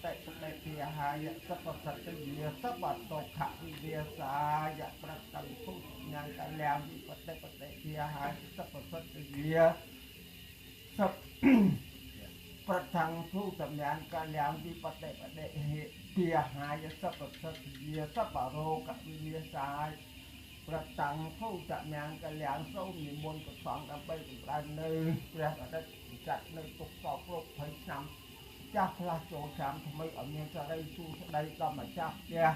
តិបតិភាហាយសពសត្យាសពតោខវិវាសាយប្រតੰពុញ៉ាំកលៀងវិបតិបតិភាហាយសពសត្យាសពប្រทังผู้สำยานกาลียงวิปติปฏิเหเปียหายสัพพสัตเยสัพพโรกวิเนสายประทังผู้สำยานกาลียงโซมีมนต์กับสองกันไปกับกันในเรียกว่าจัดในตกสอบโรคภัยน้ำจากพระโจชามทำไมเอาเมียจะได้สู้ได้ก็มาจับเนี่ย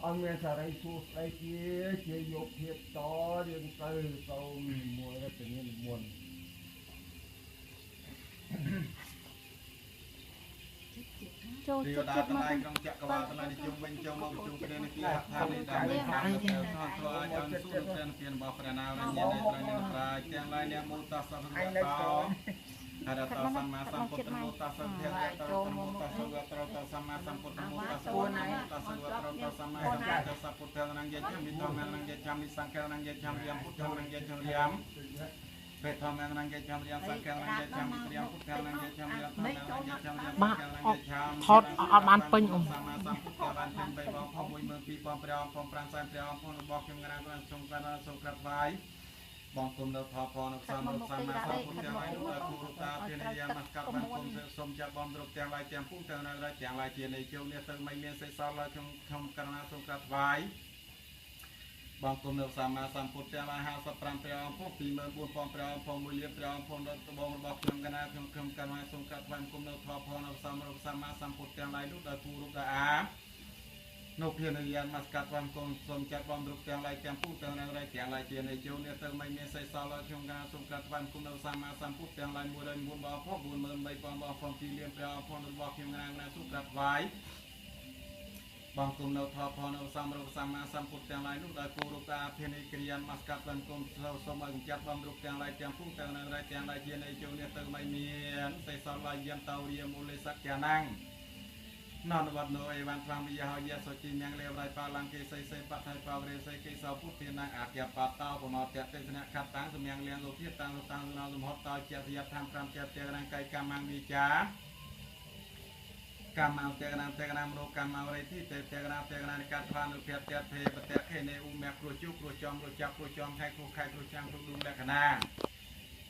เอาเมียจะได้สู้ได้เจียเจียยกเทียบต่อเรียนเตยโซมีมวยแล้วเป็นเงี้ยมน ចូលចិត្តចិត្តមកក្នុងចក្រវាលតឡៃនិយមវិញចូលមកប្រជុំគ្នានេះពីហដ្ឋានេះដើម្បីខាងទៅធ្វើឲ្យអនសុនព្រះពៀនរបស់ព្រះនារញ្ញានៃព្រះនិប្រាយទាំងឡាយអ្នកមោតសសរតោអរតសម្មាសម្ពុទ្ធមោតសភៈតោមោតសវត្រតសម្មាសម្ពុទ្ធមោតសវតសវត្រតសម្មាសម្ពុទ្ធសពុទ្ធនងយេមិតមនងយេមិសង្ឃនងយេមិពុទ្ធនងយេមិពេធម្មនងគេចាំរៀងសង្កលងគេចាំរៀងពុទ្ធនងគេចាំរៀងធម្មនងគេចាំរៀង បាទថតអត់បានពេញអ៊ំ សម្មាសម្ពុទ្ធបានពេញបីបងផង12000ព្រះអង្គផង5សែនព្រះអង្គផងរបស់ខ្ញុំកណាបានសូមក្រាបសូមក្រាបថ្វាយបងគុំនៅផផងនៅសម្មាសម្មាសម្ពុទ្ធទាំងឡាយនោះដល់គូរូតាភានិយាមស្កាត់បានគុំសូមចាប់បងគ្រប់ទាំងឡាយទាំងពុំទាំងឡាយទាំងឡាយជានៃជោនេះទៅមិនមានសេចសល់ឡើយខ្ញុំខ្ញុំកណាសូមក្រាបថ្វាយបងគុំនៅសម្មាសម្ពុទ្ធទាំងឡាយ55ព្រះអង្គផង24000ព្រះអង្គផង1លានព្រះអង្គផងដល់ត្បូងរបស់ខ្ញុំកណាខ្ញុំខ្ញុំកណាសូមក្រាបថ្វាយគុំនៅធម៌ផងនៅសម្រុសម្មាសម្ពុទ្ធទាំងឡាយនោះដោយគូរូបដោយអានៅភានយានមកស្កាត់ថ្វាយគុំសូមចាត់បងគ្រប់ទាំងឡាយទាំងពុទាំងឡាយទាំងឡាយជានៃជោនេះទៅមិនមានសេចសល់ឡើយខ្ញុំកណាសូមក្រាបថ្វាយគុំនៅសម្មាសម្ពុទ្ធទាំងឡាយ109បងផង43000បងផង2លានព្រះអង្គផងរបស់ខ្ញុំកណាសូមក្រាបថ្វាយបងគុំនៅធម៌ផងនៅសម្រុសម្មាសម្ពុទ្ធទាំងឡាយនោះដោយគោរពតាភិនិក្រិយានមកស្កាត់បានគុំសូមឲ្យកម្ចាត់បំរុកទាំងឡាយទាំងពុំទាំងឡាយទាំងឡាយជានៃជោនេះទៅមិនមានសេសល់ឡាយយាមតោរាមូលេសក្យាណាំងននវត្តនោអេវ៉ាន់ខ្លាំងវិយហយសុជីញ៉ាងលេវរៃបាឡាំងគេសៃសៃបថៃបាវរេសៃគេសោពុទ្ធនាងអាគាបតោប្រមោតទេសនៈខតាំងសំយ៉ាងលៀងលោភិតាំងតាំងណោសមហតតោជាសយធម្ម5ជាទាំងរាងកាយកម្មងវិចាកម្មអតេកណាតេកណាមរោកម្មអរិទ្ធិតេតេកណាតេកណានិកាថ្វានុភៈតេភេបតេខេនេឧមៈគ្រោះជុគ្រោះចំគ្រោះចាប់គ្រោះចំខែគ្រោះខែគ្រោះចាំគ្រោះឌុំលក្ខណា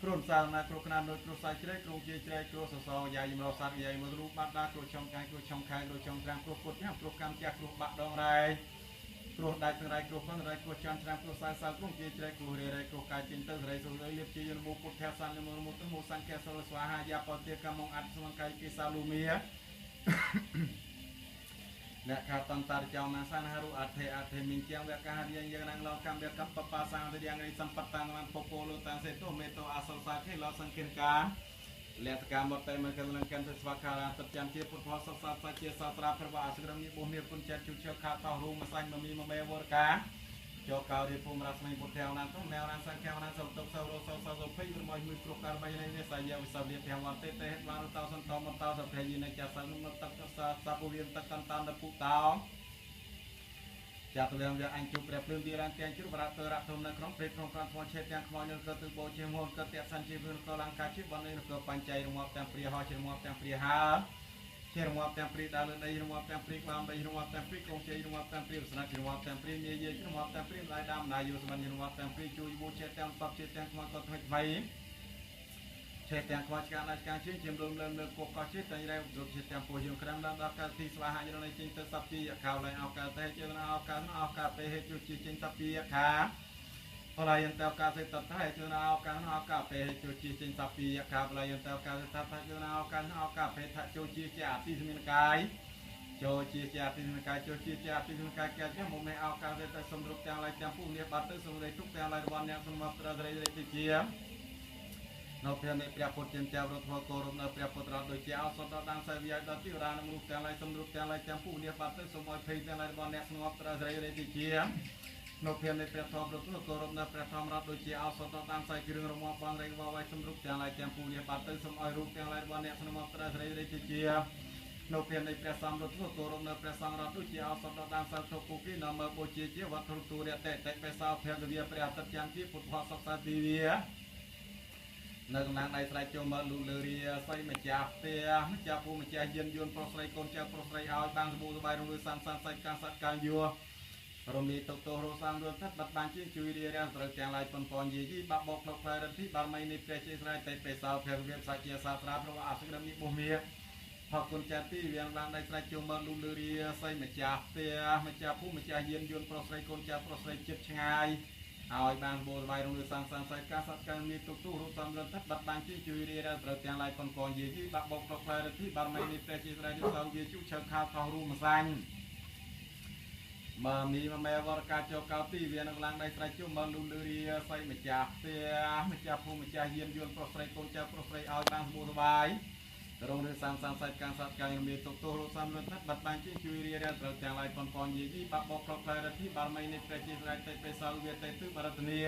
គ្រោះសាលណាគ្រោះខ្នាតដូចគ្រោះសាច់ជ្រែកគ្រោះជាជ្រែកគ្រោះសសរយាយមរសត្វយាយមរូបបាត់ដាគ្រោះចំកាយគ្រោះចំខែគ្រោះចំត្រាំគ្រោះពុតញ៉ាំគ្រោះកម្មចាស់គ្រោះបាក់ដងរ៉ែគ្រោះដាច់ទាំងរ៉ៃគ្រោះផងរ៉ៃគ្រោះចំច្រាំគ្រោះសាយសាលគ្រោះជាជ្រែកគ្រោះរេរ៉ៃគ្រោះកាយចេញទៅរ៉ៃសុលៀបជាយនមោពុទ្ធសាសនមោទមោសង្ឃសលស្វាហាយាបតិកម្មងអត្តសង្កាយគេសាលូមាអ្នកខាតន្តរចោមាសានហរុអធិអធិមិញជាងវកហរិយយ៉ាងណាងលោកកម្មវកម្មបបាសាងទយ៉ាងរិសម្បតាំងបានពពោលតាំងសេតុមេតោអសលសាខេលសង្កិនកាលតកាមតេមកលង្កិនទស្វខារាតចាំជាពុទ្ធផលសសាសាជាសាត្រាប្រវអសក្រមនេះបុមានគុណចិត្តជុជខាតោរូមសាញ់មមីមមេវរកាចូលកោរិភូមិរស្មីពុទ្ធអនន្តមេអនសង្ឃអនសតុកសរោសសសភ័យប្រមួយមួយគ្រប់ការបីនៃវិស័យវិសវិភវន្តេទេបានតោសន្តមតោសភ័យនៃចាសនុមតកសសពវិនតកន្តន្តពុតោចាតលៀងវាអញជុព្រះភ្លើងទីរានទាំងជ្រុបរតរៈធំនៅក្នុងព្រៃក្នុងប្រានធម៌ឆេទាំងខ្មោចនៅក៏ទើបោជាងហូនក៏តសញ្ជីវិនក៏លង្កាជាបននៅក៏បញ្ចៃរងាប់ទាំងព្រាហោជារងាប់ទាំងព្រាហើជារងាប់ទាំងព្រីដើរលើដីរងាប់ទាំងព្រីក្បាលដីរងាប់ទាំងព្រីកងជ័យរងាប់ទាំងព្រីស្នារងាប់ទាំងព្រីមាយាយរងាប់ទាំងព្រីម្លាយដើមណាយោសមរងាប់ទាំងព្រីជួយបូជាទាំងតបជាទាំងខ្មោចក៏ថ្មីថ្មីឆេទាំងខ្មោចឆ្កាណាឆ្កាជាជាមលំលើមលើកកជាតែរែរូបជាទាំងពោយើងក្រាំដល់ដល់កាទីស្វាហាយរនៃចេញទៅសពជាខោឡៃអោកាទេជាអោកាអោកាពេហេជជាចេញសពជាខាបលាយន្តកាសេតតហេជនាអោកាអោកាពេហេជជាចេញសពជាខាបលាយន្តកាសេតតជនាអោកាអោកាពេថជជាជាអតិសមានកាយចូលជាជាអតិសមានកាយចូលជាជាអតិសមានកាយកាយមុំនេះអោកាសេតសំរុកទាំងឡាយទាំងពុះនេះបាត់ទៅសំរេទុកទាំងឡាយរបស់អ្នកសំមកត្ររីរីជានៅព្រះនៃព្រះពុទ្ធជាចាវរធគោរពនៅព្រះពុទ្ធរដ្ឋដូចជាអសតដល់ដាំងសាវិយដល់ទីរានមនុស្សទាំងឡាយសំរុកទាំងឡាយទាំងពុះនេះបាត់ទៅសូមឲ្យភ័យទាំងឡាយរបស់អ្នកស្ងប់ត្ររីរីជានៅព្រះនៃព្រះធម៌រដ្ឋគោរពនៅព្រះធម៌រដ្ឋដូចជាអសតតាមសាយគ្រឿងរមាស់បងរែងវ៉ៃសំរុកទាំងឡាយទាំងពូនេះបាត់ទៅសូមឲ្យរូបទាំងឡាយរបស់អ្នកស្នំត្ររីរីជានៅព្រះនៃព្រះសង្ឃរដ្ឋគោរពនៅព្រះសង្ឃរដ្ឋដូចជាអសតតាមសាយធពុគីនមបូជាជាវត្ថុទុរៈតេតេបេសោភពវិព្រះអត្តចាំជាពុទ្ធផលសុខសាទីវា នៅកម្លាំងដៃស្រែកចូលមកលូលឺរាសីម្ចាស់ផ្ទះម្ចាស់ភូមិម្ចាស់យានយន្តប្រុសស្រីកូនចៅប្រុសស្រីឲ្យបានសម្បូរសប្បាយរំលឺសានសានសាច់កាសកាយយោរំលាយទុកទោសរសានរួចទឹកបាត់បានជាជួយរារាំងត្រូវទាំងឡាយប៉ុនប៉ុនយាយីបាក់បោកផ្លុកផ្លែរិទ្ធិបារមីនៃព្រះជាស្រ័យតែពេសោភវិសាជាសាស្ត្រាព្រះអសិរមិបុមាផគុណចាទីវាងឡើងដៃស្រែកចូលមកលូលឺរាសីម្ចាស់ផ្ទះម្ចាស់ភូមិម្ចាស់យានយន្តប្រុសស្រីកូនចៅប្រុសស្រីចិត្តឆ្ងាយឲ្យបានបូរបាយរងលឺសាងសាងសាយការសត្វកាមានទុកទូរូបសំរឹទ្ធបាត់បានជាជួយរារាត្រូវទាំងឡាយប៉ុនប៉ុនយាយីបាក់បោកផ្លុកផ្លែរិទ្ធិបារមីនៃព្រះជាស្រ័យសោយាជុឆៅខាថោះរួមម្សាញ់ម៉ាមីម៉ែវរកាចកោទីវានឹងឡើងដៃស្រែកជុំមកលូលឺរាសីម្ចាស់ផ្ទះម្ចាស់ភូមិម្ចាស់យានយន្តប្រុសស្រីកូនចៅប្រុសស្រីឲ្យបានសម្បូរសប្បាយរងរឿងសាងសាងសាច់កាងសត្វកាងមានទុកទោសរកសំរឹទ្ធបាត់បានជាជួយរារាត្រូវទាំងឡាយប៉ុនប៉ុនយាយីបាក់បោកផ្លុកផ្លែរិទ្ធិបារមីនៃព្រះជាស្រ័យតិពេសោវាតេទិបរតនី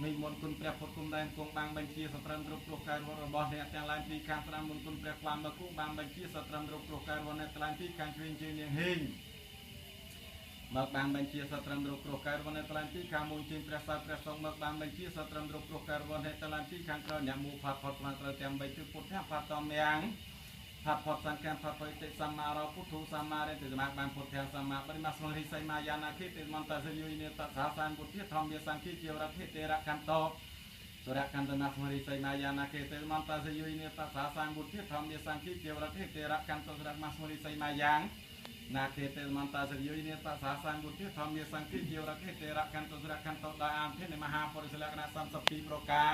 និមន្តគុណព្រះពុទ្ធគុំដែនគង់បាំងបញ្ជាសត្រឹមគ្រប់គ្រោះកាយរបស់អ្នកទាំងឡាយពីខាងស្ដាំមុនគុណព្រះខ្លាមមកគង់បាំងបញ្ជាសត្រឹមគ្រប់គ្រោះកាយរបស់អ្នកទាំងឡាយពីខាងឆ្វេងជើងនាងហេងមកបានបញ្ជាសត្រឹមគ្រប់គ្រោះកាយរបស់អ្នកទាំងឡាយពីខាងមុនជើងព្រះសាព្រះសង្ឃមកបានបញ្ជាសត្រឹមគ្រប់គ្រោះកាយរបស់អ្នកទាំងឡាយពីខាងក្រោយអ្នកមូផាត់ផុតបានត្រូវទាំង3ទិពុទ្ធៈផាត់តំយ៉ាងផាត់ផុតសង្ឃផាត់ផុតតិសម្មារពុទ្ធសម្មារិទ្ធសមាបានពុទ្ធៈសម្មាបរិមាស្មរិសីមាយានាខេតិមន្តសយុយនេតសាសានពុទ្ធៈធម្មសង្ឃជាវរធិទេរខន្តោសុរខន្តនស្មរិសីមាយានាខេតិមន្តសយុយនេតសាសានពុទ្ធៈធម្មសង្ឃជាវរធិទេរខន្តោសុរមស្មរិសីមាយ៉ាងណាខេតិមន្តសយុយនេតសាសានពុទ្ធៈធម្មសង្ឃជាវរធិទេរខន្តោសុរខន្តោដោយអាភិនមហាបរិសលក្ខណៈ32ប្រការ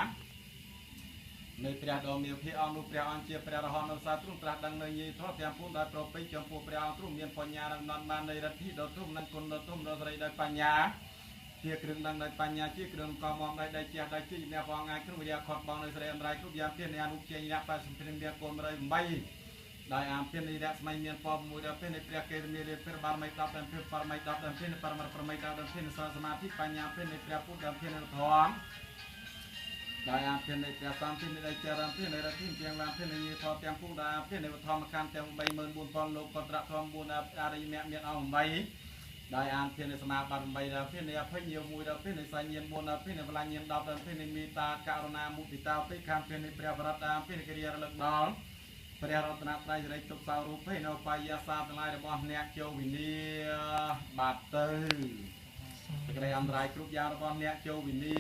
នៃព្រះដ៏មានភិអង្គនោះព្រះអង្គជាព្រះរហន្តនៅសាទ្រង់ត្រាស់ដឹងនៅញីធម៌ទាំងពួងដោយប្រពៃចំពោះព្រះអង្គទ្រង់មានបញ្ញារំនន់បាននៃរិទ្ធិដ៏ធំនិងគុណដ៏ធំដ៏ស្រីដោយបញ្ញាជាគ្រឿងដឹងដោយបញ្ញាជាគ្រឿងកមមដៃដៃជះដៃជីអ្នកផងងាយក្នុងវិរិយខត់បងនៅស្រីអន្តរាយគ្រប់យ៉ាងទៀតនៃអនុជ័យអ្នក85មានកូន108ដោយអាមភិននៃរស្មីមានពពមួយដល់ភិននៃព្រះកេរមានព្រះបារមី10ដល់ភិនបារមី10ដល់ភិនបរមប្រមី10ដល់ភិនសមាធិបញ្ញាភិននៃព្រះពុទ្ធដល់ភិនធម៌ដោយអាភិននៃព្រះសំភិននៃចារភិននៃរធិទាំងឡាភិននៃធម៌ទាំងពុទ្ធដោយអាភិននៃធម្មខណ្ឌទាំង34000លោកកត្រធម៌4អរិយមគ្គមានអង្គ8ដោយអាភិននៃសមាបត្តិ8ដល់ភិននៃអភិញ្ញា1ដល់ភិននៃសញ្ញា4ដល់ភិននៃបលាញ្ញា10ដល់ភិននៃមេត្តាករុណាមុទិតាភិខាភិននៃព្រះវរតាភិនកិរិយារលឹកដល់ព្រះរតនត្រ័យសេរីទុកសោរូបេនៅបាយយាសាទាំងឡាយរបស់អ្នកចូលវិនីបាទទៅសេចក្តីអន្តរាយគ្រប់យ៉ាងរបស់អ្នកចូលវិនី